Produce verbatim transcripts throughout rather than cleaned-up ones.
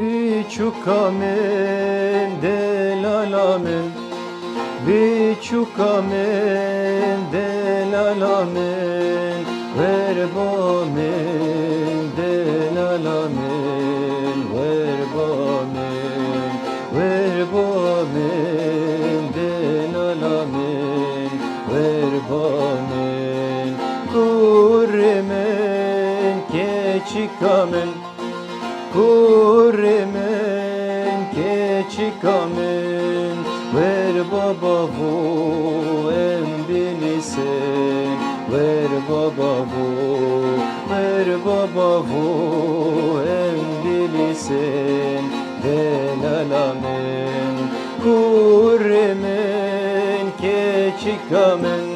Biçûka min, delala min, biçûka min, delala min, wer ba min, delala min, wer ba min, wer ba min, delala min, wer ba min, kurê min, keçika min. Kurê min, keçika min, wer ba bavo em bilîsin, wer ba bavo, wer ba bavo em bilîsin, delala min. Kurê min, keçika min,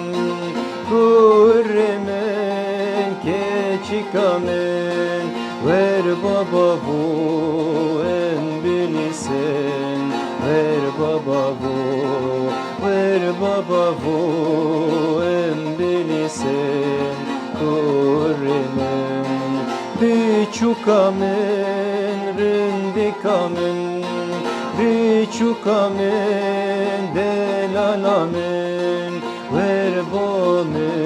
kurê min, keçika min, wer ba bavo em bilîsin, wer ba bavo, wer ba bavo em bilîsin, kurê min, biçûka min, rindika min, biçûka min, delala min, wer ba min.